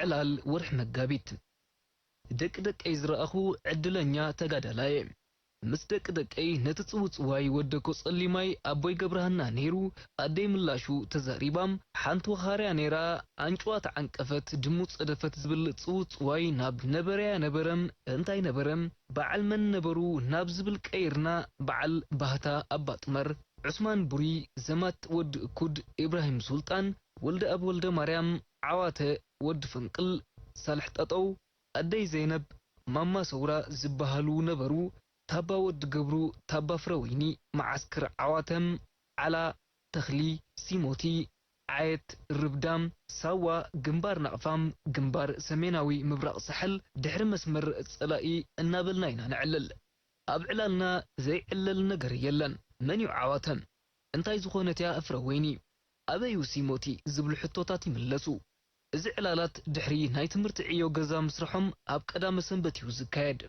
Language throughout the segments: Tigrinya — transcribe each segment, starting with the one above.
ዕላል ወርሒ መጋቢት። ደቂ ደቀይ ዝረኣኹ ዕድለኛ ተጋዳላየ። ምስ ደቂ ደቀይ ነቲ ጽውጽዋይ ወደኮ ጸሊማይ ኣቦይ ገብረሃና ነይሩ፣ ኣደይ ምላሹ ተዛሪባም፣ ሓንቲ ወኻርያ ነይራ፣ ኣንጭዋ ተዓንቀፈት፣ ድሙ ጸደፈት ዝብል ጽውጽዋይ ናብ ነበረያ ነበረም፣ እንታይ ነበረም፣ በዓል መን ነበሩ ናብ ዝብል ቀይርና፣ በዓል ባህታ ኣባጥመር፣ ዑስማን ቡሪ፣ ዘማት ወዲ እኩድ፣ ኢብራሂም ሱልጣን፣ ወልደኣብ ወልደማርያም፣ ዓዋተ ወዲ ፈንቅል፣ ሳልሕ ጠጠው፣ ኣደይ ዘይነብ፣ ማማ ሰውራ ዝበሃሉ ነበሩ። ታባ ወዲ ገብሩ፣ ታባ ፍረወይኒ፣ መዓስከር ዓዋተም፣ ዓላ፣ ተኽሊ፣ ሲሞቲ፣ ዓየት፣ ርብዳም፣ ሳዋ፣ ግንባር ናቕፋም፣ ግንባር ሰሜናዊ ምብራቕ ሳሕል፣ ድሕሪ መስመር ጸላኢ እናበልና ኢና ነዕልል። ኣብ ዕላልና ዘይዕለል ነገር የለን። መን እዩ ዓዋተ? እንታይ ዝኾነት እያ ፍረወይኒ? ኣበይ እዩ ሲሞቲ? ዝብሉ ሕቶታት ይምለሱ። እዚ ዕላላት ድሕሪ ናይ ትምህርቲ ዕዮ ገዛ ምስርሖም ኣብ ቀዳመ ሰንበት እዩ ዝካየድ።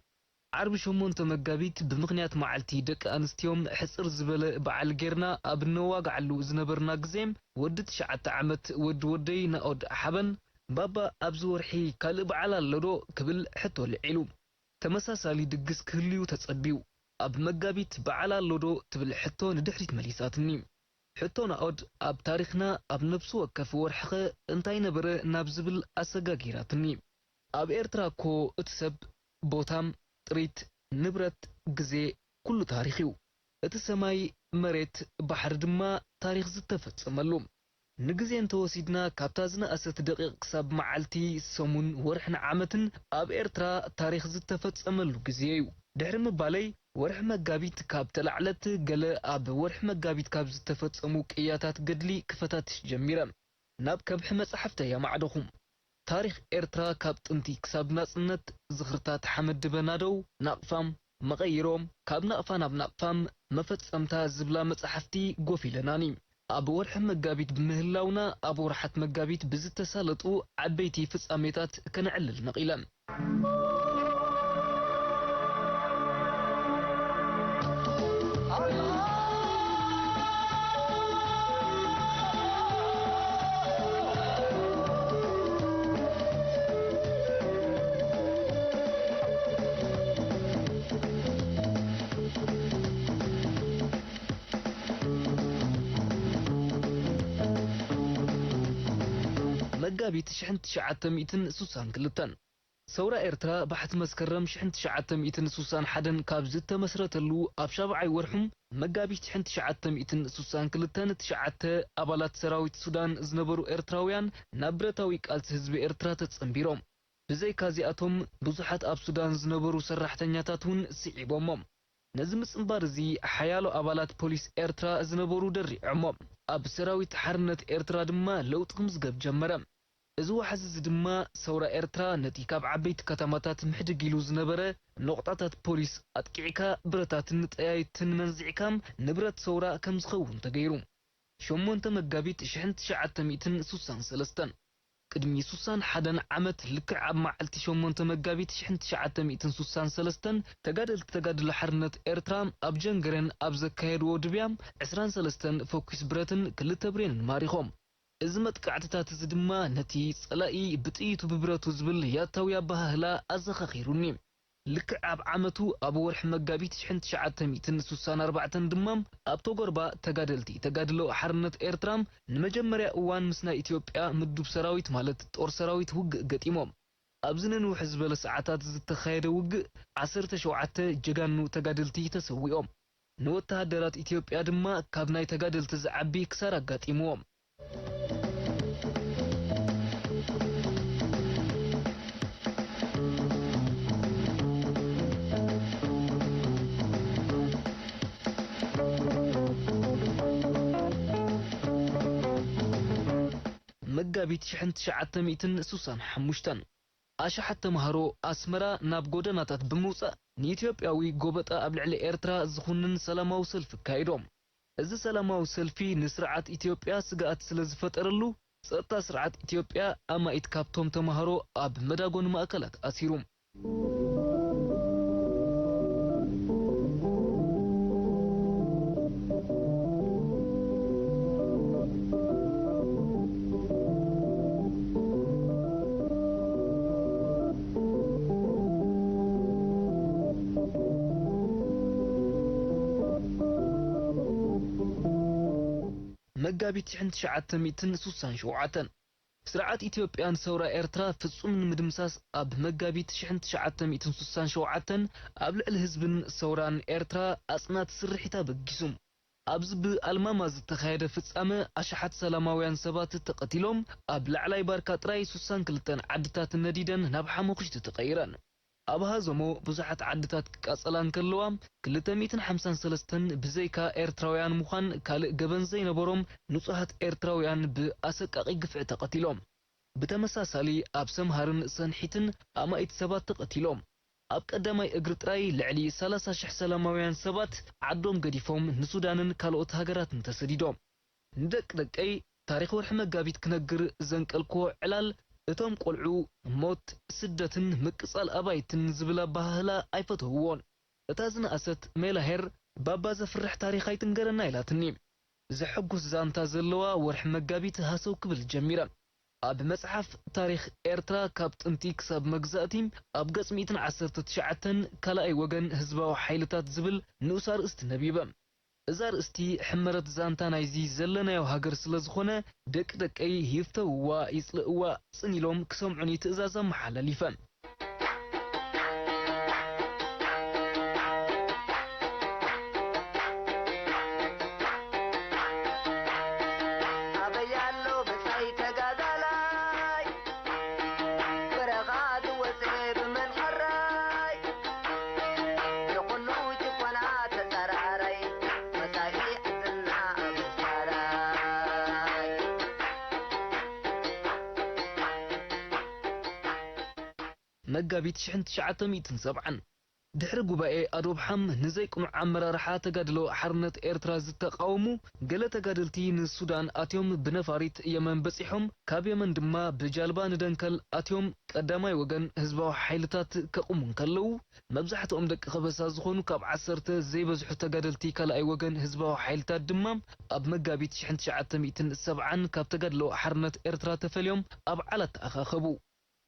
ዓርቢ ሸሞንተ መጋቢት ብምኽንያት መዓልቲ ደቂ ኣንስትዮን ሕጽር ዝበለ በዓል ጌርና ኣብ እነዋግዓሉ ዝነበርና ግዜ፣ ወዲ ትሽዓተ ዓመት ወዲ ወደይ ናኦድ ሓበን፣ "ባባ፣ ኣብዚ ወርሒ ካልእ በዓል ኣሎ ዶ?" ክብል ሕቶ ልዒሉ። ተመሳሳሊ ድግስ ክህሉ'ዩ ተጸብዩ። ኣብ መጋቢት በዓል ኣሎ ዶ? ትብል ሕቶ ንድሕሪት መሊሳትኒ። ሕቶ ናኦድ ኣብ ታሪኽና ኣብ ነፍሲ ወከፍ ወርሒኸ እንታይ ነበረ ናብ ዝብል ኣሰጋጊራትኒ። ኣብ ኤርትራ እኮ እቲ ሰብ፣ ቦታ፣ ጥሪት፣ ንብረት፣ ግዜ፣ ኩሉ ታሪኽ እዩ። እቲ ሰማይ፣ መሬት፣ ባሕሪ ድማ ታሪኽ ዝተፈጸመሉ። ንግዜ እንተወሲድና፣ ካብታ ዝነኣሰት ደቂቕ ክሳብ መዓልቲ፣ ሰሙን፣ ወርሕን ዓመትን ኣብ ኤርትራ ታሪኽ ዝተፈጸመሉ ግዜ እዩ። ድሕሪ ምባለይ፣ ወርሒ መጋቢት ካብ ተላዕለት፣ ገለ ኣብ ወርሒ መጋቢት ካብ ዝተፈጸሙ ቅያታት ገድሊ ክፈታትሽ ጀሚረ። ናብ ከብሒ መጻሕፍተይ ኣማዕደኹ። ታሪኽ ኤርትራ ካብ ጥንቲ ክሳብ ናጽነት፣ ዝኽርታት ሓመድ ድበናደው፣ ናቕፋ፣ መቐይሮ፣ ካብ ናቕፋ ናብ ናቕፋ፣ መፈጸምታ ዝብላ መጻሕፍቲ ጎፊለናኒ። ኣብ ወርሒ መጋቢት ብምህላውና፣ ኣብ ወርሓት መጋቢት ብዝተሳለጡ ዓበይቲ ፍጻሜታት ከነዕልል ነቒለ። መጋቢት ሽሕን ትሽዓተ ሚእትን ስሳን ክልተን። ሰውራ ኤርትራ ባሕቲ መስከረም ሽሕን ትሽዓተ ሚእትን ስሳን ሓደን ካብ ዝተመስረተሉ፣ ኣብ ሻብዓይ ወርሑ መጋቢት ሽሕን ትሽዓተ ሚእትን ስሳን ክልተን፣ ትሽዓተ ኣባላት ሰራዊት ሱዳን ዝነበሩ ኤርትራውያን ናብ ብረታዊ ቃልሲ ህዝቢ ኤርትራ ተጸንቢሮም። ብዘይካ እዚኣቶም፣ ብዙሓት ኣብ ሱዳን ዝነበሩ ሰራሕተኛታት እውን ስዒቦሞም። ነዚ ምጽንባር እዚ፣ ሓያሎ ኣባላት ፖሊስ ኤርትራ ዝነበሩ ደሪዖሞ። ኣብ ሰራዊት ሓርነት ኤርትራ ድማ ለውጢ ክምዝገብ ጀመረ። እዚ ዋሕዚ እዚ ድማ፣ ሰውራ ኤርትራ ነቲ ካብ ዓበይቲ ከተማታት ምሕድግ ኢሉ ዝነበረ ነቑጣታት ፖሊስ ኣጥቂዕካ፣ ብረታትን ጠያይትን መንዚዕካ፣ ንብረት ሰውራ ከም ዝኸውን ተገይሩ። ሸሞንተ መጋቢት ሽሕን ትሽዓተ ሚእትን ስሳን ሰለስተን። ቅድሚ ስሳን ሓደን ዓመት፣ ልክዕ ኣብ መዓልቲ ሸሞንተ መጋቢት ሽሕን ትሽዓተ ሚእትን ስሳን ሰለስተን፣ ተጋደልቲ ተጋድሎ ሓርነት ኤርትራ ኣብ ጀንገረን ኣብ ዘካየድዎ ድብያ፣ ዕስራን ሰለስተን ፈኲስ ብረትን ክልተ ብሬንን ማሪኾም። እዚ መጥቃዕትታት እዚ ድማ፣ ነቲ ጸላኢ ብጥይቱ ብብረቱ ዝብል ያታዊ ኣበሃህላ ኣዘኻኺሩኒ። ልክዕ ኣብ ዓመቱ፣ ኣብ ወርሒ መጋቢት ሽሕን ትሽዓተ ሚእትን ስሳን ኣርባዕተን ድማ፣ ኣብ ቶጎርባ፣ ተጋደልቲ ተጋድሎ ሓርነት ኤርትራ ንመጀመርያ እዋን ምስ ናይ ኢትዮጵያ ምዱብ ሰራዊት፣ ማለት ጦር ሰራዊት፣ ውግእ ገጢሞም። ኣብዚ ነንውሕ ዝበለ ሰዓታት ዝተኻየደ ውግእ፣ ዓሰርተ ሸውዓተ ጀጋኑ ተጋደልቲ ተሰዊኦም። ንወተሃደራት ኢትዮጵያ ድማ ካብ ናይ ተጋደልቲ ዝዓቢ ክሳራ ኣጋጢምዎም። መጋቢት ሽሕን ትሽዓተ ሚእትን ስሳን ሓሙሽተን። ኣሽሓት ተምሃሮ ኣስመራ ናብ ጎደናታት ብምውጻእ፣ ንኢትዮጵያዊ ጎበጣ ኣብ ልዕሊ ኤርትራ ዝኹንን ሰላማዊ ሰልፊ ኣካይዶም። እዚ ሰላማዊ ሰልፊ፣ ንስርዓት ኢትዮጵያ ስግኣት ስለ ዝፈጠረሉ፣ ጸጥታ ስርዓት ኢትዮጵያ ኣማኢት ካብቶም ተምሃሮ ኣብ መዳጎኒ ማእከላት ኣሲሩ። መጋቢት ሽሕን ትሽዓተ ሚእትን ስሳን ሸውዓተን። ስርዓት ኢትዮጵያን ሰውራ ኤርትራ ፍጹም ንምድምሳስ ኣብ መጋቢት ሽሕን ትሽዓተ ሚእትን ስሳን ሸውዓተን ኣብ ልዕሊ ህዝብን ሰውራን ኤርትራ ኣጽናቲ ስርሒት ኣበጊሱ። ኣብዚ ብኣልማማ ዝተኻየደ ፍጻመ ኣሽሓት ሰላማውያን ሰባት ተቐቲሎም፣ ኣብ ላዕላይ ባርካ ጥራይ ስሳን ክልተን ዓድታት ነዲደን ናብ ሓሙኽሽቲ ተቐይረን። ኣብ ሃዘሞ ብዙሓት ዓድታት ክቃጸላ እንከለዋ፣ ክልተ ሚእትን ሓምሳን ሰለስተን ብዘይካ ኤርትራውያን ምዃን ካልእ ገበን ዘይነበሮም ንጹሃት ኤርትራውያን ብኣሰቃቒ ግፍዒ ተቐቲሎም። ብተመሳሳሊ ኣብ ሰምሃርን ሰንሒትን ኣማኢት ሰባት ተቐቲሎም። ኣብ ቀዳማይ እግሪ ጥራይ ልዕሊ ሰላሳ ሽሕ ሰላማውያን ሰባት ዓዶም ገዲፎም ንሱዳንን ካልኦት ሃገራትን ተሰዲዶም። ንደቂ ደቀይ ታሪኽ ወርሒ መጋቢት ክነግር ዘንቀልክዎ ዕላል፣ እቶም ቆልዑ ሞት፣ ስደትን ምቅጻል ኣባይትን ዝብል ኣበሃህላ ኣይፈተውዎን። እታ ዝነኣሰት ሜላሄር፣ "ባባ ዘፍርሕ ታሪኽ ኣይትንገረና" ኢላትኒ። ዘሐጉስ ዛንታ ዘለዋ ወርሒ መጋቢት ሃሰው ክብል ጀሚረ። ኣብ መጽሓፍ ታሪኽ ኤርትራ ካብ ጥንቲ ክሳብ መግዛእቲ ኣብ ገጽ ሚእትን ዓሰርተ ትሽዓተን ካልኣይ ወገን ህዝባዊ ሓይልታት ዝብል ንኡስ ኣርእስቲ ነቢበ። እዛ ኣርእስቲ ሕመረት ዛንታ ናይዚ ዘለናዮ ሃገር ስለ ዝኾነ፣ ደቂ ደቀይ ይፍተውዋ ይጽልእዋ ጽን ኢሎም ክሰምዑኒ ትእዛዝ ኣመሓላሊፈ። ኣበይ ኣሎ ብጻይ ተጋዳላይ? በረኻ ዝወጽእ ብመን ሕራይ? ንኹሉ ጭቆና ተጻራራይ፣ መጻኢ ዕድልና ኣበሳራይ። መጋቢት ሽሕን ትሽዓተ ሚእትን ሰብዓን። ድሕሪ ጉባኤ ኣዶብሓም ንዘይቅኑዕ ኣመራርሓ ተጋድሎ ሓርነት ኤርትራ ዝተቓወሙ ገለ ተጋደልቲ ንሱዳን ኣትዮም ብነፋሪት የመን በጺሖም፣ ካብ የመን ድማ ብጃልባ ንደንከል ኣትዮም ቀዳማይ ወገን ህዝባዊ ሓይልታት ከቑሙ እንከለዉ፣ መብዛሕትኦም ደቂ ከበሳ ዝኾኑ ካብ ዓሰርተ ዘይበዝሑ ተጋደልቲ ካልኣይ ወገን ህዝባዊ ሓይልታት ድማ ኣብ መጋቢት ሽሕን ትሽዓተ ሚእትን ሰብዓን ካብ ተጋድሎ ሓርነት ኤርትራ ተፈልዮም ኣብ ዓላ ተኣኻኸቡ።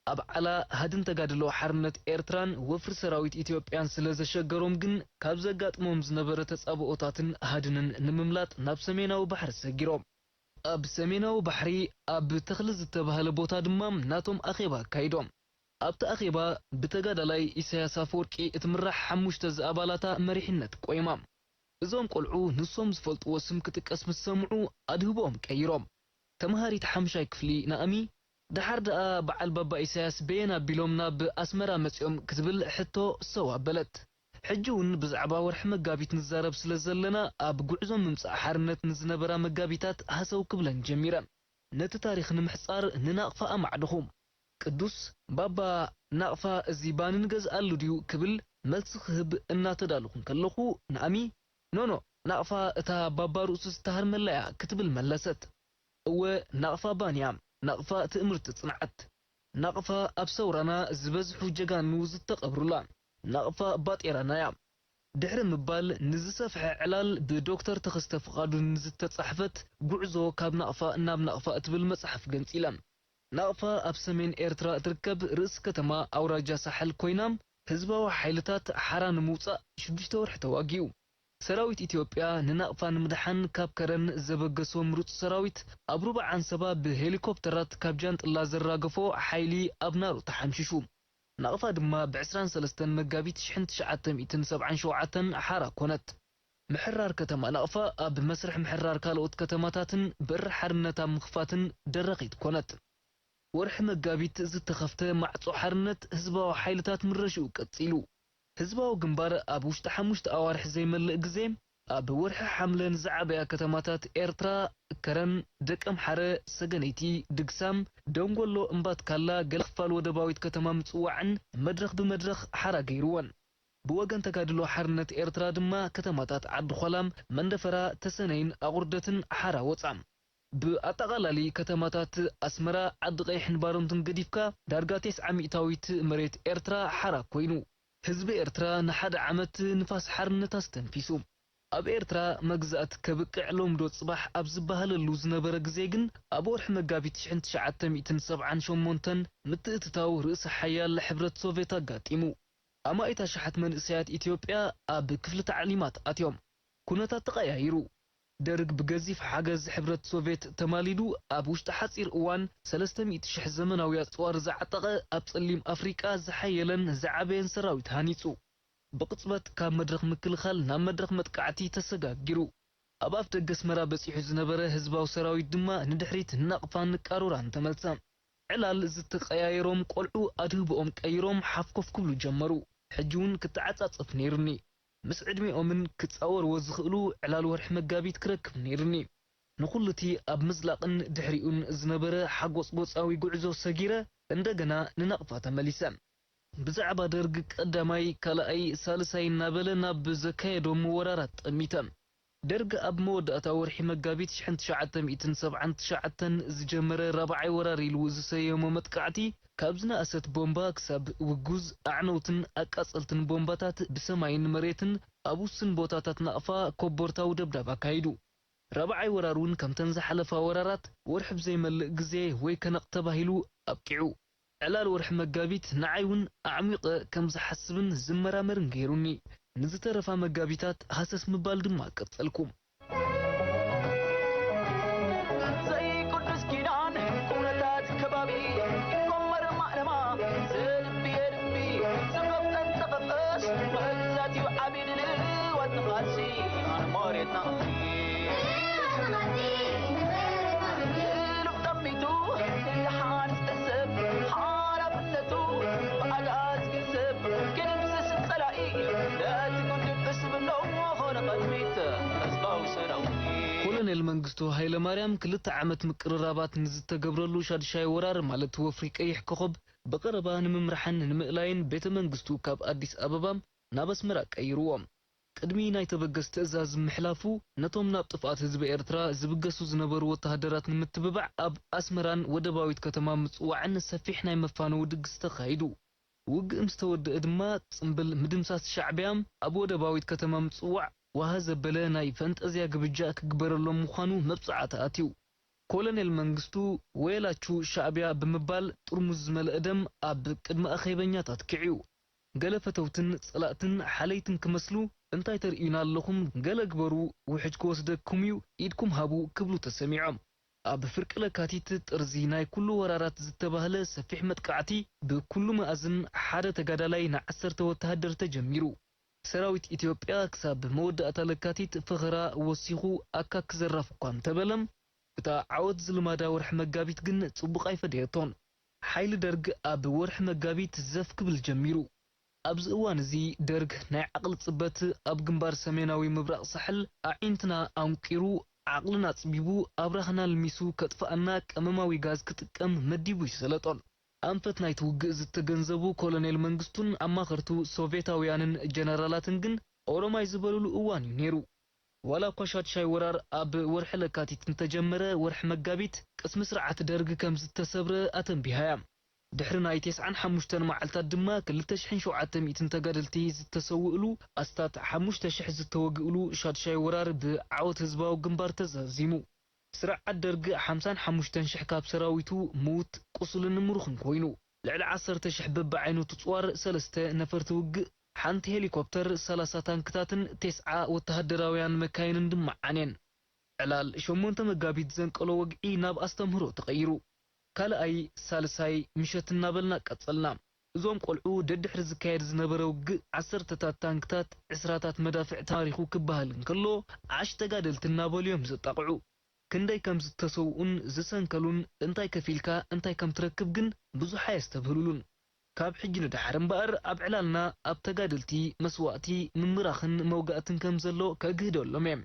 ኣብ ዓላ ሃድን ተጋድሎ ሓርነት ኤርትራን ወፍሪ ሰራዊት ኢትዮጵያን ስለ ዘሸገሮም ግን፣ ካብ ዘጋጥሞም ዝነበረ ተጻብኦታትን ሃድንን ንምምላጥ ናብ ሰሜናዊ ባሕሪ ሰጊሮም። ኣብ ሰሜናዊ ባሕሪ ኣብ ተኽሊ ዝተባህለ ቦታ ድማ ናቶም ኣኼባ ኣካይዶም። ኣብቲ ኣኼባ ብተጋዳላይ ኢሳያስ ኣፈወርቂ እትምራሕ ሓሙሽተ ዝኣባላታ መሪሕነት ቆይማ። እዞም ቆልዑ ንሶም ዝፈልጥዎ ስም ክጥቀስ ምስ ሰምዑ ኣድህቦኦም ቀይሮም። ተምሃሪት ሓምሻይ ክፍሊ ናእሚ፣ "ደሓር ደኣ በዓል ባባ ኢሳያስ በየን ኣቢሎም ናብ ኣስመራ መጺኦም?" ክትብል ሕቶ ሰው ኣበለት። ሕጂ እውን ብዛዕባ ወርሒ መጋቢት ንዛረብ ስለ ዘለና፣ ኣብ ጉዕዞ ምምጻእ ሓርነት ንዝነበራ መጋቢታት ሃሰው ክብለን ጀሚረን። ነቲ ታሪኽ ንምሕጻር ንናቕፋ ኣማዕድኹ። ቅዱስ፣ "ባባ፣ ናቕፋ እዚ ባኒ ንገዝኣሉ ድዩ?" ክብል መልሲ ክህብ እናተዳለኹ እንከለኹ፣ ናእሚ፣ "ኖኖ፣ ናቕፋ እታ ባባ ርእሱ ዝተሃርመላ እያ" ክትብል መለሰት። "እወ፣ ናቕፋ ባንያ፣ ናቕፋ ትእምርቲ ጽንዓት፣ ናቕፋ ኣብ ሰውራና ዝበዝሑ ጀጋኑ ዝተቐብሩላ፣ ናቕፋ ባጤራና እያ" ድሕሪ ምባል፣ ንዝሰፍሐ ዕላል ብዶክተር ተኸስተ ፍቓዱ ንዝተጻሕፈት ጉዕዞ ካብ ናቕፋ ናብ ናቕፋ እትብል መጽሓፍ ገንጺለ። ናቕፋ ኣብ ሰሜን ኤርትራ እትርከብ ርእሲ ከተማ ኣውራጃ ሳሕል ኮይና፣ ህዝባዊ ሓይልታት ሓራ ንምውጻእ ሽዱሽተ ወርሒ ተዋጊኡ። ሰራዊት ኢትዮጵያ ንናቕፋ ንምድሓን ካብ ከረን ዘበገሶ ምሩጽ ሰራዊት፣ ኣብ ሩባ ዓንሰባ ብሄሊኮፕተራት ካብ ጃንጥላ ዘራገፎ ሓይሊ ኣብ ናሩ ተሓምሺሹ። ናቕፋ ድማ ብ ዕስራን ሰለስተን መጋቢት ሽሕን ትሽዓተ ሚእትን ሰብዓን ሸውዓተን ሓራ ኮነት። ምሕራር ከተማ ናቕፋ ኣብ መስርሕ ምሕራር ካልኦት ከተማታትን በሪ ሓርነት ኣብ ምኽፋትን ደረኺት ኮነት። ወርሒ መጋቢት ዝተኸፍተ ማዕጾ ሓርነት ህዝባዊ ሓይልታት ምረሽኡ ቀጺሉ። ህዝባዊ ግንባር ኣብ ውሽጢ ሓሙሽተ ኣዋርሕ ዘይመልእ ግዜ፣ ኣብ ወርሒ ሓምለ ንዝዓበያ ከተማታት ኤርትራ፣ ከረን፣ ደቀምሓረ፣ ሰገነይቲ፣ ድግሳም፣ ደንጎሎ፣ እምባትካላ፣ ገለ ክፋል ወደባዊት ከተማ ምጽዋዕን መድረኽ ብመድረኽ ሓራ ገይርወን። ብወገን ተጋድሎ ሓርነት ኤርትራ ድማ ከተማታት ዓዲ ኾላም፣ መንደፈራ፣ ተሰነይን ኣቑርደትን ሓራ ወጻ። ብኣጠቓላሊ ከተማታት ኣስመራ፣ ዓዲ ቀይሕን ባረንቱን ገዲፍካ፣ ዳርጋ ተስዓ ሚእታዊት መሬት ኤርትራ ሓራ ኮይኑ። ህዝቢ ኤርትራ ንሓደ ዓመት ንፋስ ሓርነት ኣስተንፊሱ። ኣብ ኤርትራ መግዛእቲ ከብቅዕ ሎምዶ ጽባሕ ኣብ ዝበሃለሉ ዝነበረ ግዜ ግን፣ ኣብ ወርሒ መጋቢት ሽሕን ትሽዓተ ሚእትን ሰብዓን ሸሞንተን ምትእትታው ርእሰ ሓያል ሕብረት ሶቭየት ኣጋጢሙ። ኣማኢት ኣሽሓት መንእሰያት ኢትዮጵያ ኣብ ክፍሊ ታዕሊማት ኣትዮም። ኩነታት ተቐያይሩ። ደርግ ብገዚፍ ሓገዝ ሕብረት ሶቭየት ተማሊዱ፣ ኣብ ውሽጢ ሓጺር እዋን ሰለስተ ሚእቲ ሽሕ ዘመናዊ ኣጽዋር ዝዓጠቐ፣ ኣብ ጸሊም ኣፍሪቃ ዝሓየለን ዝዓበየን ሰራዊት ሃኒጹ። ብቕጽበት ካብ መድረኽ ምክልኻል ናብ መድረኽ መጥቃዕቲ ተሰጋጊሩ። ኣብ ኣፍደገ ኣስመራ በጺሑ ዝነበረ ህዝባዊ ሰራዊት ድማ ንድሕሪት ንናቕፋን ንቃሩራን ተመልሰ። ዕላል ዝተቐያየሮም ቆልዑ ኣድህቦኦም ቀይሮም ሓፍኮፍ ክብሉ ጀመሩ። ሕጂ እውን ክተዓጻጸፍ ነይሩኒ። ምስ ዕድሜኦምን ክጻወርዎ ዝኽእሉ ዕላል ወርሒ መጋቢት ክረክብ ነይሩኒ። ንኹሉ እቲ ኣብ ምዝላቕን ድሕሪኡን ዝነበረ ሓጎጽጎጻዊ ጉዕዞ ሰጊረ፣ እንደገና ንናቕፋ ተመሊሰ። ብዛዕባ ደርግ ቀዳማይ፣ ካልኣይ፣ ሳልሳይ እናበለ ናብ ዘካየዶም ወራራት ጠሚተ። ደርግ ኣብ መወዳእታ ወርሒ መጋቢት ሽሕን ትሽዓተ ሚእትን ሰብዓን ትሽዓተን ዝጀመረ ራብዓይ ወራር ኢሉ ዝሰየሞ መጥቃዕቲ፣ ካብ ዝነኣሰት ቦምባ ክሳብ ውጉዝ ኣዕነውትን ኣቃጸልትን ቦምባታት ብሰማይን መሬትን ኣብ ውሱን ቦታታት ናቕፋ ኮቦርታዊ ደብዳብ ኣካይዱ። ራብዓይ ወራር እውን ከምተን ዝሓለፋ ወራራት ወርሒ ብዘይመልእ ግዜ ወይ ከነቕ ተባሂሉ ኣብቂዑ። ዕላል ወርሒ መጋቢት ንዓይ እውን ኣዕሚቐ ከም ዝሓስብን ዝመራመርን ገይሩኒ። ንዝተረፋ መጋቢታት ሃሰስ ምባል ድማ ቀጸልኩ። ዘይቅዱስ ኪዳን ኩነታት ከባቢ ይቆመር ማእለማ ዘልቢ የልቢ ዝኸፍተን ተኸፍተስ መህዛት እዩ ዓቢ ድልዋት ንቓልሲ ኣንሞሬትና ልብ ጠሚቱ ደሓን ዝጥሰብ ሓላፍነቱ ብኣግኣዝ ግንዘብ ክድምስስ ጸላኢ ነቲ ጉድፍ ዕስብ ኣለዎ ኾነ ቅድሚት ህዝባዊ ሰራዊት። ኮሎኔል መንግስቱ ሃይለማርያም ክልተ ዓመት ምቅርራባት ንዝተገብረሉ ሻድሻይ ወራር ማለት ወፍሪ ቀይሕ ኮኸብ ብቐረባ ንምምራሕን ንምእላይን ቤተ መንግስቱ ካብ ኣዲስ ኣበባ ናብ ኣስመራ ቀይርዎ። ቅድሚ ናይ ተበገስ ትእዛዝ ምሕላፉ፣ ነቶም ናብ ጥፍኣት ህዝቢ ኤርትራ ዝብገሱ ዝነበሩ ወተሃደራት ንምትብባዕ፣ ኣብ ኣስመራን ወደባዊት ከተማ ምጽዋዕን ሰፊሕ ናይ መፋነዊ ድግስ ተኻይዱ። ውግእ ምስ ተወድአ ድማ፣ ጽምብል ምድምሳስ ሻዕብያ ኣብ ወደባዊት ከተማ ምጽዋዕ ዋሃ ዘበለ ናይ ፈንጠዝያ ግብጃ ክግበረሎም ምዃኑ መብጽዓ ተኣትዩ። ኮሎኔል መንግስቱ፣ ወየላቹ ሻዕብያ ብምባል ጥርሙዝ ዝመልአ ደም ኣብ ቅድሚ ኣኼበኛታት ክዕዩ። ገለ ፈተውትን ጸላእትን ሓለይትን ክመስሉ፣ "እንታይ ተርእዩና ኣለኹም? ገለ ግበሩ፣ ውሕጅ ክወስደኩም እዩ፣ ኢድኩም ሃቡ" ክብሉ ተሰሚዖም። ኣብ ፍርቂ ለካቲት፣ ጥርዚ ናይ ኩሉ ወራራት ዝተባህለ ሰፊሕ መጥቃዕቲ፣ ብኩሉ መኣዝን ሓደ ተጋዳላይ ንዓሰርተ ወተሃደር ተጀሚሩ። ሰራዊት ኢትዮጵያ ክሳብ መወዳእታ ለካቲት ፈኸራ ወሲኹ ኣካክ ዘራፍ እኳ እንተበለ፣ እታ ዓወት ዝልማዳ ወርሒ መጋቢት ግን ጽቡቕ ኣይፈደየቶን። ሓይሊ ደርግ ኣብ ወርሒ መጋቢት ዘፍ ክብል ጀሚሩ። ኣብዚ እዋን እዚ ደርግ ናይ ዓቕሊ ጽበት ኣብ ግንባር ሰሜናዊ ምብራቕ ሳሕል ኣዒንትና ኣንቂሩ፣ ዓቕልና ኣጽቢቡ፣ ኣብራኽና ልሚሱ ከጥፍኣና ቀመማዊ ጋዝ ክጥቀም መዲቡ እዩ ሰለጦን። ኣንፈት ናይቲ ውግእ ዝተገንዘቡ ኮሎኔል መንግስቱን ኣማኸርቱ ሶቭየታውያንን ጀነራላትን ግን ኦሮማይ ዝበሉሉ እዋን እዩ ነይሩ። ዋላ እኳ ሻድሻይ ወራር ኣብ ወርሒ ለካቲት እንተጀመረ፣ ወርሒ መጋቢት ቅስሚ ስርዓት ደርግ ከም ዝተሰብረ ኣተንቢሃ እያ። ድሕሪ ናይ ተስዓን ሓሙሽተን መዓልታት ድማ ክልተ ሽሕን ሸውዓተ ሚእትን ተጋደልቲ ዝተሰውእሉ፣ ኣስታት ሓሙሽተ ሽሕ ዝተወግእሉ ሻድሻይ ወራር ብዓወት ህዝባዊ ግንባር ተዛዚሙ። ስርዓት ደርግ ሓምሳን ሓሙሽተን ሽሕ ካብ ሰራዊቱ ምዉት፣ ቁሱልን ምሩኽን ኮይኑ፣ ልዕሊ ዓሰርተ ሽሕ በብዓይነቱ ጽዋር፣ ሰለስተ ነፈርቲ ውግእ፣ ሓንቲ ሄሊኮፕተር፣ ሰላሳ ታንክታትን ቴስዓ ወተሃደራውያን መካይንን ድማ ዓንየን። ዕላል ሸሞንተ መጋቢት ዘንቀሎ ወግዒ ናብ ኣስተምህሮ ተቐይሩ። ካልኣይ፣ ሳልሳይ ምሸት እናበልና ቀጸልና። እዞም ቆልዑ ደድሕሪ ዝካየድ ዝነበረ ውግእ ዓሰርተታት ታንክታት፣ ዕስራታት መዳፍዕ ተማሪኹ ክበሃል እንከሎ፣ ዓሽ ተጋደልቲ እናበሉ እዮም ዘጣቕዑ። ክንደይ ከም ዝተሰውኡን ዝሰንከሉን፣ እንታይ ከፊልካ እንታይ ከም ትረክብ ግን ብዙሕ ኣየስተብህሉሉን። ካብ ሕጂ ንደሓር እምበኣር ኣብ ዕላልና ኣብ ተጋደልቲ መስዋእቲ ምምራኽን መውጋእትን ከም ዘሎ ከግህደሎም እየ።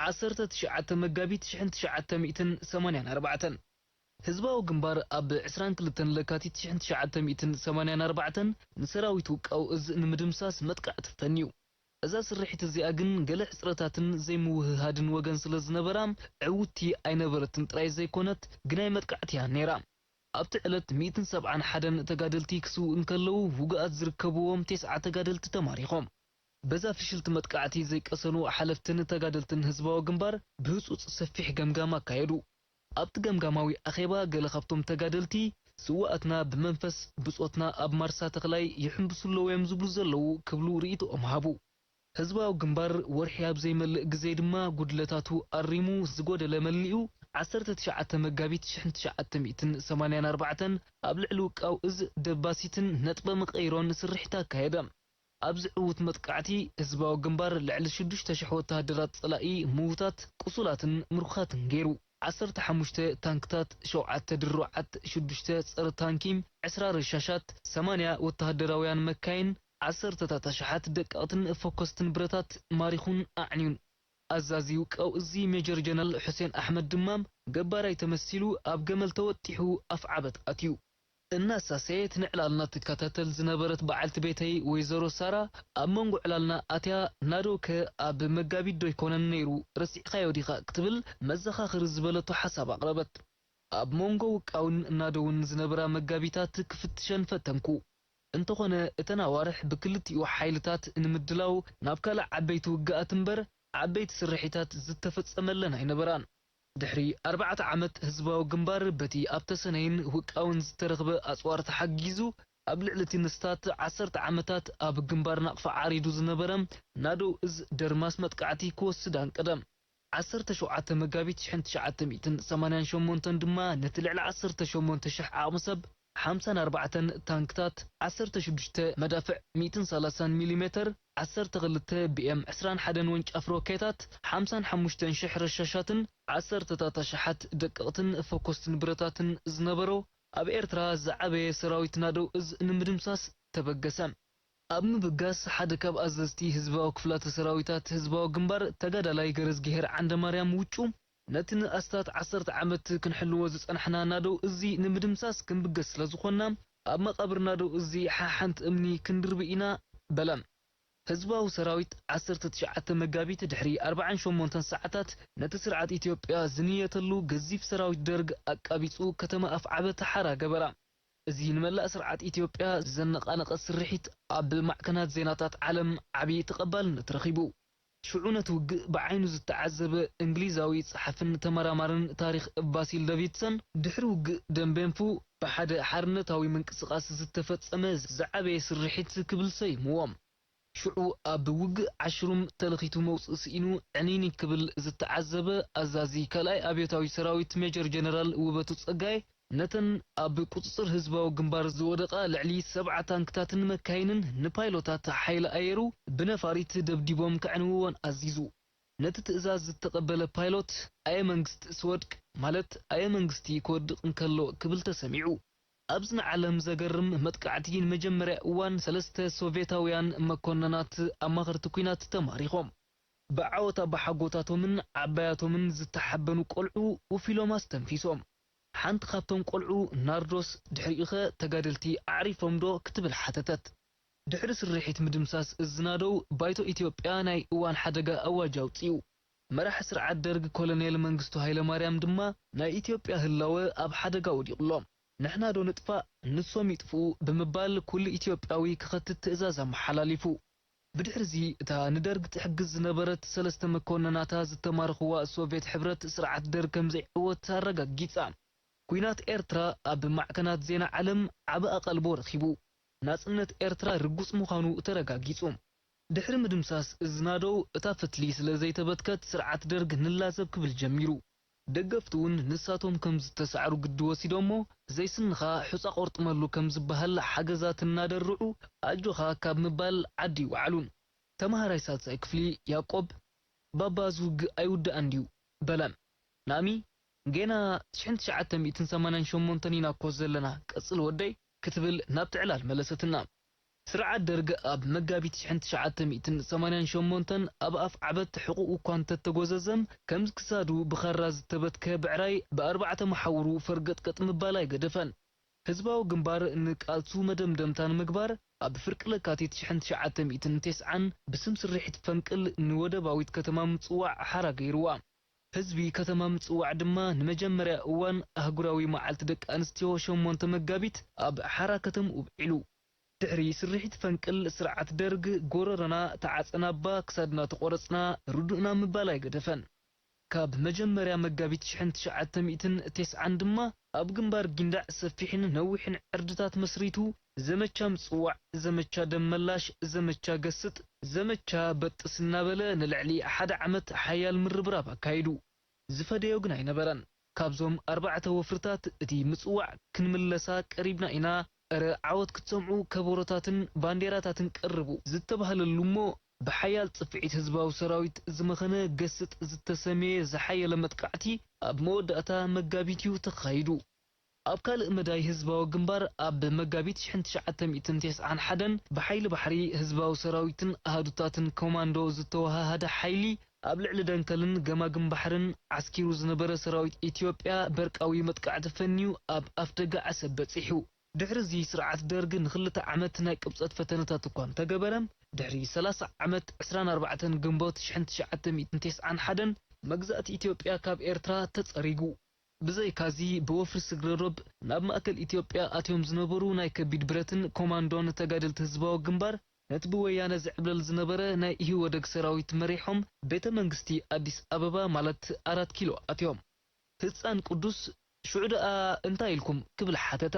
ዓሰርተ ትሽዓተ መጋቢት ሽሕን ትሽዓተ ሚእትን ሰማንያን ኣርባዕተን። ህዝባዊ ግንባር ኣብ ዕስራን ክልተን ለካቲት ሽሕን ትሽዓተ ሚእትን ሰማንያን ኣርባዕተን ንሰራዊት ውቃው እዝ ንምድምሳስ መጥቃዕቲ ፈንዩ። እዛ ስርሒት እዚኣ ግን ገለ ሕጽረታትን ዘይምውህሃድን ወገን ስለ ዝነበራ፣ ዕውትቲ ኣይነበረትን ጥራይ ዘይኮነት፣ ግናይ መጥቃዕቲ እያ ነይራ። ኣብቲ ዕለት ሚእትን ሰብዓን ሓደን ተጋደልቲ ክስውኡ እንከለዉ፣ ውጉኣት ዝርከብዎም ቴስዓ ተጋደልቲ ተማሪኾም። በዛ ፍሽልቲ መጥቃዕቲ ዘይቀሰኑ ሓለፍትን ተጋደልትን ህዝባዊ ግንባር ብህጹጽ ሰፊሕ ገምጋም ኣካየዱ። ኣብቲ ገምጋማዊ ኣኼባ ገለ ካብቶም ተጋደልቲ፣ ስውኣትና ብመንፈስ፣ ብጾትና ኣብ ማርሳ ተኽላይ ይሕምብሱ ኣለዉ እዮም ዝብሉ ዘለዉ ክብሉ ርእይቶኦም ሃቡ። ህዝባዊ ግንባር ወርሒ ኣብ ዘይመልእ ግዜ ድማ ጉድለታቱ ኣሪሙ፣ ዝጎደለ መሊኡ፣ ዓሰርተ ትሽዓተ መጋቢት ሽሕን ትሽዓተ ሚእትን ሰማንያን ኣርባዕተን ኣብ ልዕሊ ውቃው እዝ ደባሲትን ነጥበ መቐይሮን ስርሒት ኣካየደ። ኣብዚ ዕዉት መጥቃዕቲ፣ ህዝባዊ ግንባር ልዕሊ ሽዱሽተ ሽሕ ወተሃደራት ጸላኢ ምዉታት፣ ቅሱላትን ምርኩኻትን ገይሩ። ዓሰርተ ሓሙሽተ ታንክታት፣ ሸውዓተ ድሩዓት፣ ሽዱሽተ ጸረ ታንኪ፣ ዕስራ ረሻሻት፣ ሰማንያ ወተሃደራውያን መካይን፣ ዓሰርተታት ኣሽሓት ደቀቕትን ፈኮስትን ብረታት ማሪኹን ኣዕንዩን። ኣዛዚ ውቃው እዚ ሜጀር ጀነራል ሑሴን ኣሕመድ ድማ ገባራይ ተመሲሉ ኣብ ገመል ተወጢሑ ኣፍዓበት ኣትዩ። እናሳሰየት ንዕላልና ትከታተል ዝነበረት በዓልቲ ቤተይ ወይዘሮ ሳራ፣ ኣብ መንጎ ዕላልና ኣትያ፣ ናዶከ ኣብ መጋቢት ዶ ኣይኮነን ነይሩ፣ ረሲዕካዮ ዲኻ? ክትብል መዘኻኽሪ ዝበለቶ ሓሳብ ኣቕረበት። ኣብ መንጎ ውቃውን ናዶውን ዝነበራ መጋቢታት ክፍትሸን ፈተንኩ። እንተኾነ፣ እተን ኣዋርሕ ብክልቲኡ ሓይልታት ንምድላው ናብ ካልእ ዓበይቲ ውግኣት እምበር ዓበይቲ ስርሒታት ዝተፈጸመለን ኣይነበራን። ድሕሪ ኣርባዕተ ዓመት ህዝባዊ ግንባር በቲ ኣብ ተሰነይን ውቃውን ዝተረኽበ ኣጽዋር ተሓጊዙ፣ ኣብ ልዕሊ እቲ ንስታት ዓሰርተ ዓመታት ኣብ ግንባር ናቕፋ ዓሪዱ ዝነበረ ናደው እዝ ደርማስ መጥቃዕቲ ክወስድ ኣንቀደ። ዓሰርተ ሸውዓተ መጋቢት ሽሕን ትሽዓተ ሚእትን ሰማንያን ሸሞንተን ድማ ነቲ ልዕሊ ዓሰርተ ሸሞንተ ሽሕ ዓቕሚ ሰብ ሓምሳን ኣርባዕተን ታንክታት፣ ዓሰርተ ሽዱሽተ መዳፍዕ ሚእትን ሰላሳን ሚሊሜተር፣ ዓሰርተ ክልተ ቢ ኤም ዕስራን ሓደን ወንጫፍ ሮኬታት፣ ሓምሳን ሓሙሽተን ሽሕ ረሻሻትን ዓሰርተታት ኣሽሓት ደቀቕትን ፈኮስትን ብረታትን ዝነበሮ፣ ኣብ ኤርትራ ዝዓበየ ሰራዊት ናደው እዝ ንምድምሳስ ተበገሰ። ኣብ ምብጋስ፣ ሓደ ካብ ኣዘዝቲ ህዝባዊ ክፍላተ ሰራዊታት ህዝባዊ ግንባር፣ ተጋዳላይ ገረዝግሄር ዓንደማርያም ውጩ፣ ነቲ ንኣስታት ዓሰርተ ዓመት ክንሕልዎ ዝጸናሕና ናደው እዚ ንምድምሳስ ክንብገስ ስለ ዝኾንና፣ ኣብ መቓብር ናደው እዚ ሓሓንቲ እምኒ ክንድርቢ ኢና፣ በለ። ህዝባዊ ሰራዊት ዓሰርተ ትሽዓተ መጋቢት ድሕሪ ኣርባዓን ሸሞንተን ሰዓታት ነቲ ስርዓት ኢትዮጵያ ዝንየተሉ ገዚፍ ሰራዊት ደርግ ኣቃቢጹ ከተማ ኣፍዓበት ሓራ ገበራ። እዚ ንመላእ ስርዓት ኢትዮጵያ ዘነቓነቐ ስርሒት ኣብ ማዕከናት ዜናታት ዓለም ዓቢ ተቐባልነት ረኺቡ። ሽዑ ነቲ ውግእ ብዓይኑ ዝተዓዘበ እንግሊዛዊ ጸሓፍን ተመራማርን ታሪኽ ባሲል ዳቪድሰን፣ ድሕሪ ውግእ ደምቤንፉ ብሓደ ሓርነታዊ ምንቅስቓስ ዝተፈጸመ ዝዓበየ ስርሒት ክብል ሰይምዎ። ሽዑ ኣብ ውግእ ዓሽሩም ተለኺቱ መውጽኢ ስኢኑ ዕንይንይ ክብል ዝተዓዘበ ኣዛዚ ካልኣይ ኣብዮታዊ ሰራዊት ሜጀር ጀነራል ውበቱ ጸጋይ፣ ነተን ኣብ ቁጽጽር ህዝባዊ ግንባር ዝወደቓ ልዕሊ ሰብዓ ታንክታትን መካይንን ንፓይሎታት ሓይሊ ኣየሩ ብነፋሪት ደብዲቦም ከዕንውወን ኣዚዙ። ነቲ ትእዛዝ ዝተቐበለ ፓይሎት፣ ኣየ መንግስቲ ስወድቅ፣ ማለት ኣየ መንግስቲ ክወድቕ እንከሎ ክብል ተሰሚዑ። ኣብዚ ንዓለም ዘገርም መጥቃዕቲ ንመጀመርያ እዋን ሰለስተ ሶቭየታውያን መኮንናት ኣማኸርቲ ኲናት ተማሪኾም። ብዓወት ኣባሓጎታቶምን ዓባያቶምን ዝተሓበኑ ቆልዑ ውፊሎም ኣስተንፊሶም። ሓንቲ ካብቶም ቆልዑ ናርዶስ፣ ድሕሪኡኸ ተጋደልቲ ኣዕሪፎም ዶ? ክትብል ሓተተት። ድሕሪ ስርሒት ምድምሳስ እዚ ናደው፣ ባይቶ ኢትዮጵያ ናይ እዋን ሓደጋ ኣዋጅ ኣውጺኡ። መራሒ ስርዓት ደርግ ኮሎኔል መንግስቱ ሃይለማርያም ድማ፣ ናይ ኢትዮጵያ ህላወ ኣብ ሓደጋ ወዲቑ ኣሎ። ንሕና ዶ ንጥፋእ፣ ንሶም ይጥፍኡ ብምባል ኩሉ ኢትዮጵያዊ ክኸትት ትእዛዝ ኣመሓላሊፉ። ብድሕርዚ እታ ንደርግ ትሕግዝ ዝነበረት ሰለስተ መኮንናታ ዝተማረኽዋ ሶቭየት ሕብረት ስርዓት ደርግ ከም ዘይዕወት ኣረጋጊጻ። ኲናት ኤርትራ ኣብ ማዕከናት ዜና ዓለም ዓቢ ኣቓልቦ ረኺቡ። ናጽነት ኤርትራ ርጉጽ ምዃኑ ተረጋጊጹ። ድሕሪ ምድምሳስ እዚ ናደው፣ እታ ፈትሊ ስለ ዘይተበትከት፣ ስርዓት ደርግ ንላዘብ ክብል ጀሚሩ። ደገፍቱ እውን ንሳቶም ከም ዝተሳዕሩ ግዲ ወሲዶሞ፣ ዘይስንኻ ሑጻ ቆርጥመሉ ከም ዝበሃል ሓገዛት እናደርዑ፣ ኣጆኻ ካብ ምባል ዓዲ ይወዓሉን። ተመሃራይ ሳልሳይ ክፍሊ ያቆብ፣ ባባ፣ እዚ ውግእ ኣይውዳእን ድዩ? በለ። ናሚ፣ ጌና ትሽዓተ ሚእትን ሰማንያን ሸሞንተን ኢና እኮ ዘለና፣ ቀጽል ወደይ፣ ክትብል ናብቲ ዕላል መለሰትና። ስርዓት ደርግ ኣብ መጋቢት ሽሕን ትሽዓተ ሚእትን ሰማንያን ሸሞንተን ኣብ ኣፍ ዓበት ሕቑኡ እኳ እንተተጎዘዘም፣ ከም ክሳዱ ብኻራ ዝተበትከ ብዕራይ ብኣርባዕተ መሓውሩ ፈርገጥገጥ ምባል ኣይገደፈን። ህዝባዊ ግንባር ንቃልሱ መደምደምታ ንምግባር፣ ኣብ ፍርቂ ለካቲት ሽሕን ትሽዓተ ሚእትን ተስዓን ብስም ስርሒት ፈንቅል ንወደባዊት ከተማ ምጽዋዕ ሓራ ገይርዋ። ህዝቢ ከተማ ምጽዋዕ ድማ ንመጀመርያ እዋን ኣህጉራዊ መዓልቲ ደቂ ኣንስትዮ ሸሞንተ መጋቢት ኣብ ሓራ ከተምኡ ኣብዒሉ። ድሕሪ ስርሒት ፈንቅል ስርዓት ደርግ፣ ጎረሮና ተዓጸና እባ ክሳድና ተቖረጽና ርዱእና ምባል ኣይገደፈን። ካብ መጀመርያ መጋቢት ሽሕን ትሽዓተ ሚእትን ተስዓን ድማ ኣብ ግንባር ጊንዳዕ ሰፊሕን ነዊሕን ዕርድታት መስሪቱ፣ ዘመቻ ምጽዋዕ፣ ዘመቻ ደም መላሽ፣ ዘመቻ ገስጥ፣ ዘመቻ በጥስ እናበለ ንልዕሊ ሓደ ዓመት ሓያል ምርብራብ ኣካይዱ። ዝፈደዮ ግን ኣይነበረን። ካብዞም ኣርባዕተ ወፍርታት እቲ ምጽዋዕ፣ ክንምለሳ ቀሪብና ኢና፣ እረ ዓወት ክትሰምዑ ከበሮታትን ባንዴራታትን ቀርቡ ዝተባህለሉ እሞ ብሓያል ጽፍዒት ህዝባዊ ሰራዊት ዝመኸነ ገስጥ ዝተሰምየ ዝሓየለ መጥቃዕቲ ኣብ መወዳእታ መጋቢት እዩ ተኻይዱ። ኣብ ካልእ መዳይ ህዝባዊ ግንባር ኣብ መጋቢት ሽሕን ትሽዓተ ሚእትን ተስዓን ሓደን ብሓይሊ ባሕሪ ህዝባዊ ሰራዊትን ኣሃዱታትን ኮማንዶ ዝተወሃሃደ ሓይሊ ኣብ ልዕሊ ደንከልን ገማግም ባሕርን ዓስኪሩ ዝነበረ ሰራዊት ኢትዮጵያ በርቃዊ መጥቃዕቲ ፈንዩ ኣብ ኣፍደገ ዓሰብ በጺሑ። ድሕሪ እዚ ስርዓት ደርግ ንኽልተ ዓመት ናይ ቅብጸት ፈተነታት እኳ እንተገበረ፣ ድሕሪ ሰላሳ ዓመት ዕስራን ኣርባዕተን ግንቦት ሽሕን ትሽዓተ ሚእትን ተስዓን ሓደን መግዛእቲ ኢትዮጵያ ካብ ኤርትራ ተጸሪጉ። ብዘይካዚ ብወፍሪ ስግረ ዶብ ናብ ማእከል ኢትዮጵያ ኣትዮም ዝነበሩ ናይ ከቢድ ብረትን ኮማንዶን ተጋደልቲ ህዝባዊ ግንባር ነቲ ብወያነ ዝዕብለል ዝነበረ ናይ ኢህወደግ ሰራዊት መሪሖም ቤተ መንግስቲ ኣዲስ ኣበባ ማለት ኣራት ኪሎ ኣትዮም። ህጻን ቅዱስ ሽዑ ደኣ እንታይ ኢልኩም ክብል ሓተተ።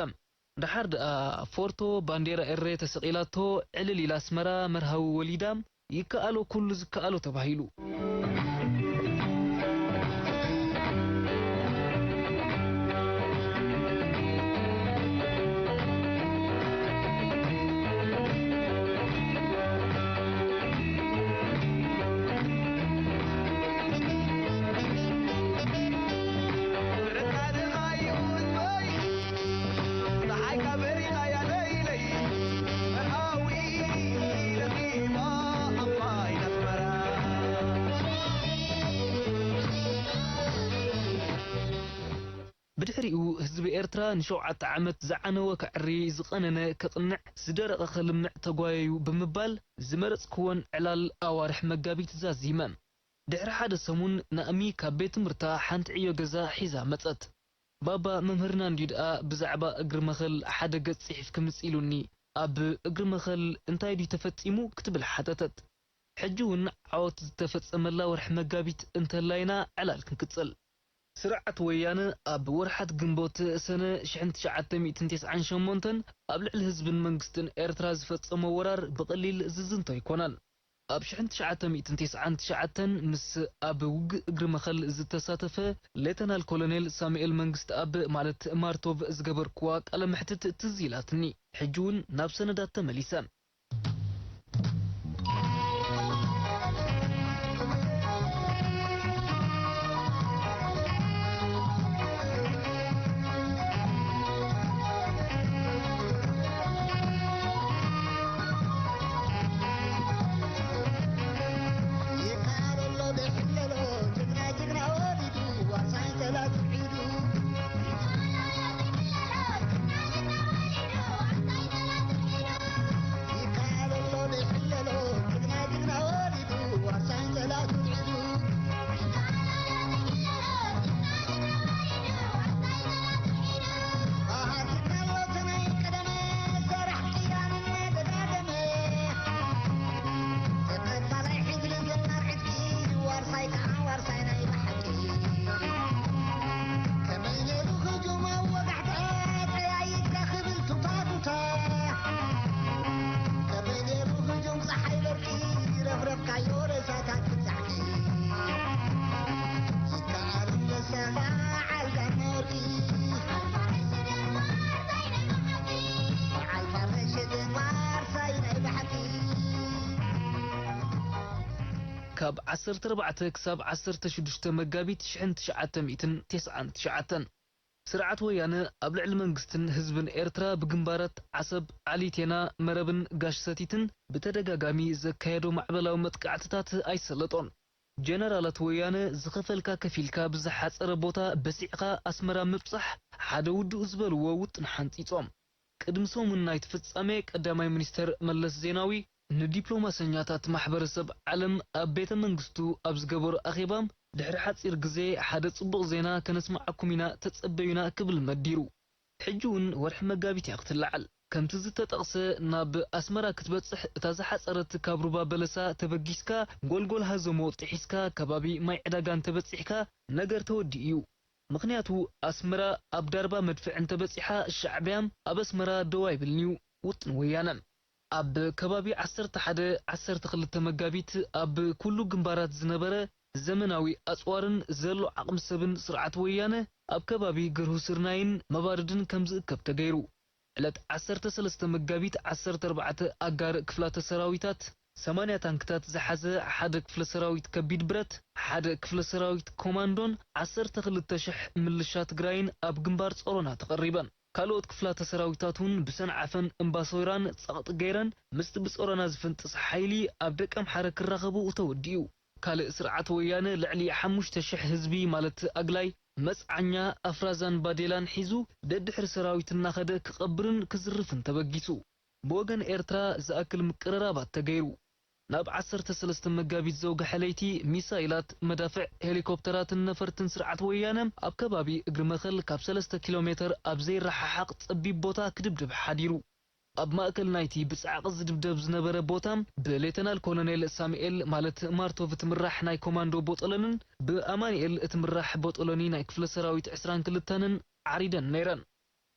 ደሓር ደኣ ፎርቶ ባንዴራ ኤሬ ተሰቒላቶ ዕልል ኢላ ኣስመራ መርሃዊ ወሊዳ ይከኣሎ ኩሉ ዝከኣሎ ተባሂሉ። ብድሕሪኡ ህዝቢ ኤርትራ ንሸውዓተ ዓመት ዝዓነወ ከዕሪ፣ ዝቐነነ ክቕንዕ፣ ዝደረቐ ክልምዕ ተጓየዩ ብምባል ዝመረጽክወን ዕላል ኣዋርሕ መጋቢት ዛዚመ። ድሕሪ ሓደ ሰሙን ናእሚ ካብ ቤት ትምህርታ ሓንቲ ዕዮ ገዛ ሒዛ መጸት። "ባባ መምህርና እንድዩ ደኣ ብዛዕባ እግሪ መኸል ሓደ ገጽ ጽሒፍኪ ምጽእ ኢሉኒ፣ ኣብ እግሪ መኸል እንታይ ድዩ ተፈጺሙ?" ክትብል ሓተተት። ሕጂ እውን ዓወት ዝተፈጸመላ ወርሒ መጋቢት እንተላይና ዕላል ክንቅጽል። ስርዓት ወያነ ኣብ ወርሓት ግንቦት ሰነ ሽሕን ትሽዓተ ሚእትን ተስዓን ሸሞንተን ኣብ ልዕሊ ህዝብን መንግስትን ኤርትራ ዝፈጸሞ ወራር ብቐሊል ዝዝንቶ ኣይኮነን። ኣብ ሽሕን ትሽዓተ ሚእትን ተስዓን ትሽዓተን ምስ ኣብ ውግእ እግሪ መኸል ዝተሳተፈ ሌተናል ኮሎኔል ሳሙኤል መንግስትኣብ ማለት ማርቶቭ ዝገበርክዋ ቃለ መሕትት ትዝ ኢላትኒ። ሕጂ እውን ናብ ሰነዳት ተመሊሰ። ካብ ዓሰርተ ኣርባዕተ ክሳብ ዓሰርተ ሽዱሽተ መጋቢት ሽሕን ትሽዓተ ሚእትን ተስዓን ትሽዓተን። ስርዓት ወያነ ኣብ ልዕሊ መንግስትን ህዝብን ኤርትራ ብግንባራት ዓሰብ፣ ዓሊቴና፣ መረብን ጋሽ ሰቲትን ብተደጋጋሚ ዘካየዶ ማዕበላዊ መጥቃዕትታት ኣይሰለጦን። ጀነራላት ወያነ ዝኸፈልካ ከፊልካ ብዝሓጸረ ቦታ በሲዕኻ ኣስመራ ምብጻሕ ሓደ ውዱእ ዝበልዎ ውጥን ሓንጺጾም። ቅድሚ ሰሙን ናይቲ ፍጻሜ ቀዳማይ ሚኒስተር መለስ ዜናዊ ንዲፕሎማሰኛታት ማሕበረሰብ ዓለም ኣብ ቤተ መንግስቱ ኣብ ዝገበሮ ኣኼባ፣ ድሕሪ ሓጺር ግዜ ሓደ ጽቡቕ ዜና ከነስምዓኩም ኢና፣ ተጸበዩና ክብል መዲሩ። ሕጂ እውን ወርሒ መጋቢት እያ ክትለዓል። ከምቲ ዝተጠቕሰ ናብ ኣስመራ ክትበጽሕ እታ ዝሓጸረት ካብ ሩባ በለሳ ተበጊስካ ጎልጎል ሃዘሞ ጥሒስካ ከባቢ ማይ ዕዳጋ እንተበጺሕካ ነገር ተወዲኡ እዩ። ምኽንያቱ ኣስመራ ኣብ ዳርባ መድፍዕ እንተበጺሓ ሻዕብያ ኣብ ኣስመራ ደው ኣይብልን እዩ ውጥን ወያነ። ኣብ ከባቢ ዓሰርተ ሓደ ዓሰርተ ክልተ መጋቢት ኣብ ኩሉ ግንባራት ዝነበረ ዘመናዊ ኣጽዋርን ዘሎ ዓቕሚ ሰብን ስርዓት ወያነ ኣብ ከባቢ ግርሁ ስርናይን መባርድን ከም ዝእከብ ተገይሩ። ዕለት ዓሰርተ ሰለስተ መጋቢት ዓሰርተ ኣርባዕተ ኣጋር ክፍላተ ሰራዊታት ሰማንያ ታንክታት ዝሓዘ ሓደ ክፍለ ሰራዊት ከቢድ ብረት፣ ሓደ ክፍለ ሰራዊት ኮማንዶን ዓሰርተ ክልተ ሽሕ ምልሻ ትግራይን ኣብ ግንባር ጾሮና ተቐሪበን። ካልኦት ክፍላተ ሰራዊታት እውን ብሰንዓፈን እምባሶይራን ጸቕጢ ገይረን ምስቲ ብጾሮና ዝፍንጥስ ሓይሊ ኣብ ደቀምሓረ ክራኸቡ ተወዲኡ። ካልእ ስርዓት ወያነ ልዕሊ ሓሙሽተ ሽሕ ህዝቢ ማለት ኣግላይ፣ መጽዓኛ፣ ኣፍራዛን ባዴላን ሒዙ ደድሕሪ ሰራዊት እናኸደ ክቐብርን ክዝርፍን ተበጊሱ። ብወገን ኤርትራ ዝኣክል ምቅርራባት ተገይሩ። ናብ ዓሰርተ ሰለስተ መጋቢት ዘውግሐ ለይቲ ሚሳይላት፣ መዳፍዕ፣ ሄሊኮፕተራትን ነፈርትን ስርዓት ወያነ ኣብ ከባቢ እግሪ መኸል ካብ ሰለስተ ኪሎ ሜተር ኣብ ዘይረሓሓቕ ጸቢብ ቦታ ክድብድብ ሓዲሩ። ኣብ ማእከል ናይቲ ብጻዕቂ ዝድብደብ ዝነበረ ቦታ ብሌተናል ኮሎኔል ሳሙኤል ማለት ማርቶቭ እትምራሕ ናይ ኮማንዶ ቦጦሎንን ብኣማኑኤል እትምራሕ ቦጦሎኒ ናይ ክፍለ ሰራዊት ዕስራን ክልተንን ዓሪደን ነይረን።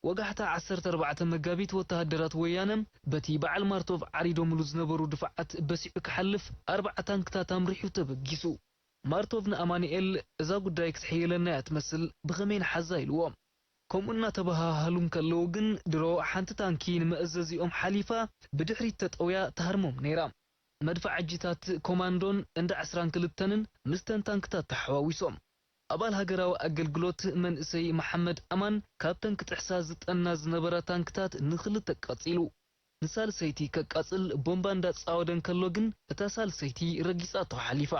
ወጋሕታ ዓሰርተ ኣርባዕተ መጋቢት ወተሃደራት ወያነ በቲ በዓል ማርቶቭ ዓሪዶምሉ ዝነበሩ ድፋዓት በሲዑ ክሓልፍ ኣርባዓ ታንክታት ኣምሪሑ ተበጊሱ። ማርቶቭ ንኣማኑኤል እዛ ጉዳይ ክትሕይለና እያ ትመስል፣ ብኸመይ ንሓዛ ኢልዎ። ከምኡ እናተበሃሃሉ እንከለዉ ግን ድሮ ሓንቲ ታንኪ ንመእዘዚኦም ሓሊፋ ብድሕሪት ተጠውያ ትሃርሞም ነይራ። መድፋዓጂታት ኮማንዶን እንዳ ዕስራን ክልተንን ምስተን ታንክታት ተሓዋዊሶም። ኣባል ሃገራዊ ኣገልግሎት መንእሰይ መሓመድ ኣማን ካብተን ክጥሕሳ ዝጠና ዝነበራ ታንክታት ንኽልተ ቀጺሉ። ንሳልሰይቲ ከቃጽል ቦምባ እንዳጻወደ እንከሎ ግን እታ ሳልሰይቲ ረጊጻቶ ሓሊፋ።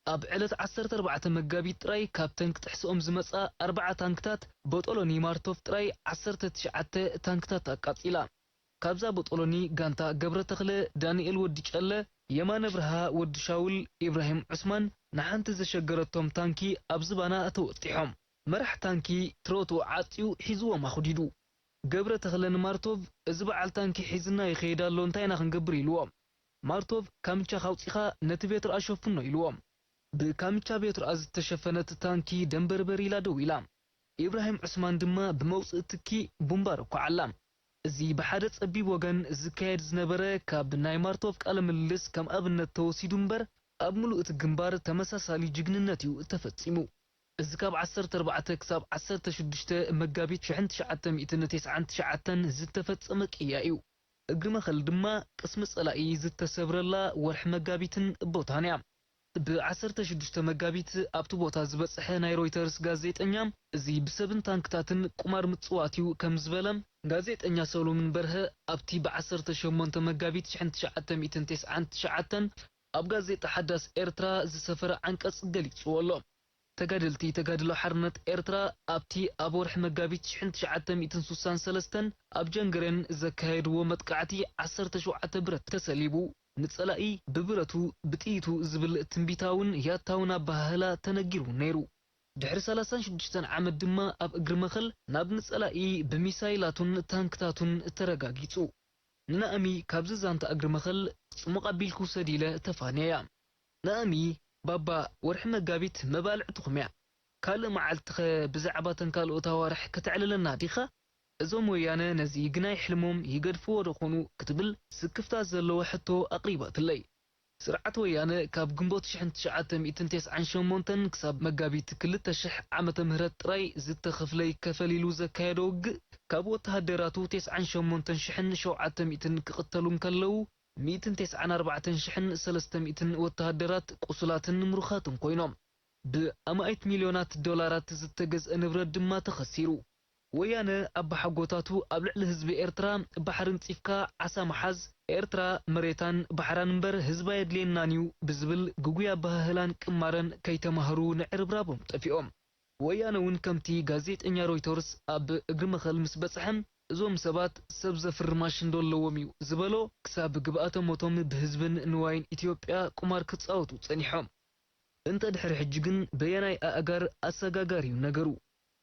ኣብ ዕለት ዓሰርተ ኣርባዕተ መጋቢት ጥራይ ካብተን ክጥሕስኦም ዝመጻ ኣርባዓ ታንክታት ቦጦሎኒ ማርቶቭ ጥራይ ዓሰርተ ትሽዓተ ታንክታት ኣቃጺላ። ካብዛ ቦጦሎኒ ጋንታ ገብረ ተኽለ፣ ዳንኤል ወዲ ጨለ፣ የማነ ብርሃ ወዲ ሻውል፣ ኢብራሂም ዑስማን ንሓንቲ ዘሸገረቶም ታንኪ ኣብ ዝባና ተወጢሖም። መራሕ ታንኪ ትሮቱ ዓጽዩ ሒዝዎም ኣኹዲዱ። ገብረ ተኽለ ንማርቶቭ፣ "እዚ በዓል ታንኪ ሒዝና ይኸይድ ኣሎ፣ እንታይ ኢና ክንገብር?" ኢልዎ። ማርቶቭ፣ "ካምቻ ካውጺኻ ነቲ ቤትሮ ኣሸፍኖ" ኢልዎ። ብካምቻ ቤትሮኣ ዝተሸፈነት ታንኪ ደንበርበር ኢላ ደው ኢላ። ኢብራሂም ዑስማን ድማ ብመውጽኢ ትኪ ቡምባ ረኳዓላ። እዚ ብሓደ ጸቢብ ወገን ዝካየድ ዝነበረ ካብ ናይ ማርቶቭ ቃለ ምልልስ ከም ኣብነት ተወሲዱ እምበር፣ ኣብ ምሉእ እቲ ግንባር ተመሳሳሊ ጅግንነት እዩ ተፈጺሙ። እዚ ካብ ዓሰርተ ኣርባዕተ ክሳብ ዓሰርተ ሽዱሽተ መጋቢት ሽሕን ትሽዓተ ሚእትን ተስዓን ትሽዓተን ዝተፈጸመ ቅያ እዩ። እግሪ መኸል ድማ ቅስሚ ጸላኢ ዝተሰብረላ ወርሒ መጋቢትን ቦታን እያ። ብ ዓሰርተ ሽዱሽተ መጋቢት ኣብቲ ቦታ ዝበጽሐ ናይ ሮይተርስ ጋዜጠኛ፣ "እዚ ብሰብን ታንክታትን ቁማር ምጽዋት እዩ" ከም ዝበለ፣ ጋዜጠኛ ሰሎሙን በርሀ ኣብቲ ብ ዓሰርተ ሸሞንተ መጋቢት ሽሕን ትሽዓተ ሚእትን ተስዓን ትሽዓተን ኣብ ጋዜጣ ሓዳስ ኤርትራ ዝሰፈረ ዓንቀጽ ገሊጽዎ ኣሎ። ተጋደልቲ ተጋድሎ ሓርነት ኤርትራ ኣብቲ ኣብ ወርሒ መጋቢት ሽሕን ትሽዓተ ሚእትን ስሳን ሰለስተን ኣብ ጀንገሬን ዘካየድዎ መጥቃዕቲ ዓሰርተ ሸውዓተ ብረት ተሰሊቡ፣ ንጸላኢ ብብረቱ ብጥይቱ ዝብል ትንቢታውን ያታውን ኣበሃህላ ተነጊሩ ነይሩ። ድሕሪ ሰላሳን ሽዱሽተን ዓመት ድማ ኣብ እግሪ መኸል ናብ ንጸላኢ ብሚሳይላቱን ታንክታቱን ተረጋጊጹ። ንናእሚ ካብዚ ዛንታ እግሪ መኸል ጽሙቕ ኣቢልኪ ውሰዲ ኢለ ተፋንየያ። ናእሚ፣ "ባባ፣ ወርሒ መጋቢት መባልዕትኹም እያ። ካልእ መዓልቲ ኸ ብዛዕባ እተን ካልኦት ኣዋርሕ ከተዕልለና ዲኻ? እዞም ወያነ ነዚ ግናይ ሕልሞም ይገድፍዎ ዶ ኾኑ?" ክትብል ስክፍታ ዘለዎ ሕቶ ኣቕሪባትለይ። ስርዓት ወያነ ካብ ግንቦት ሽሕን ትሽዓተ ሚእትን ተስዓን ሸሞንተን ክሳብ መጋቢት ክልተ ሽሕ ዓመተ ምህረት ጥራይ ዝተኸፍለ ይከፈል ኢሉ ዘካየዶ ውግእ፣ ካብ ወተሃደራቱ ተስዓን ሸሞንተን ሽሕን ሸውዓተ ሚእትን ክቕተሉ እንከለዉ፣ ሚእትን ተስዓን ኣርባዕተን ሽሕን ሰለስተ ሚእትን ወተሃደራት ቁሱላትን ምሩኻትን ኮይኖም። ብኣማኢት ሚልዮናት ዶላራት ዝተገዝአ ንብረት ድማ ተኸሲሩ። ወያነ ኣባሓጎታቱ ኣብ ልዕሊ ህዝቢ ኤርትራ ባሕሪ ንጺፍካ ዓሳ ምሓዝ፣ ኤርትራ መሬታን ባሕራን እምበር ህዝባ የድልየናን እዩ ብዝብል ግጉይ ኣበሃህላን ቅማረን ከይተማህሩ ንዕርብራቦም ጠፊኦም። ወያነ እውን ከምቲ ጋዜጠኛ ሮይተርስ ኣብ እግሪ መኸል ምስ በጽሐ፣ እዞም ሰባት ሰብ ዘፍሪ ማሽን ዶ ኣለዎም እዩ ዝበሎ፣ ክሳብ ግብኣተ ሞቶም ብህዝብን ንዋይን ኢትዮጵያ ቁማር ክጻወቱ ጸኒሖም። እንተ ድሕሪ ሕጂ ግን በየናይ ኣእጋር ኣሰጋጋሪ እዩ ነገሩ።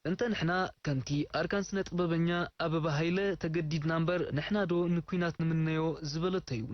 እንተ ንሕና ከምቲ ኣርካን ስነ ጥበበኛ ኣበባ ሃይለ ተገዲድና እምበር ንሕና ዶ ንኲናት ንምነዮ ዝበለቶ እዩ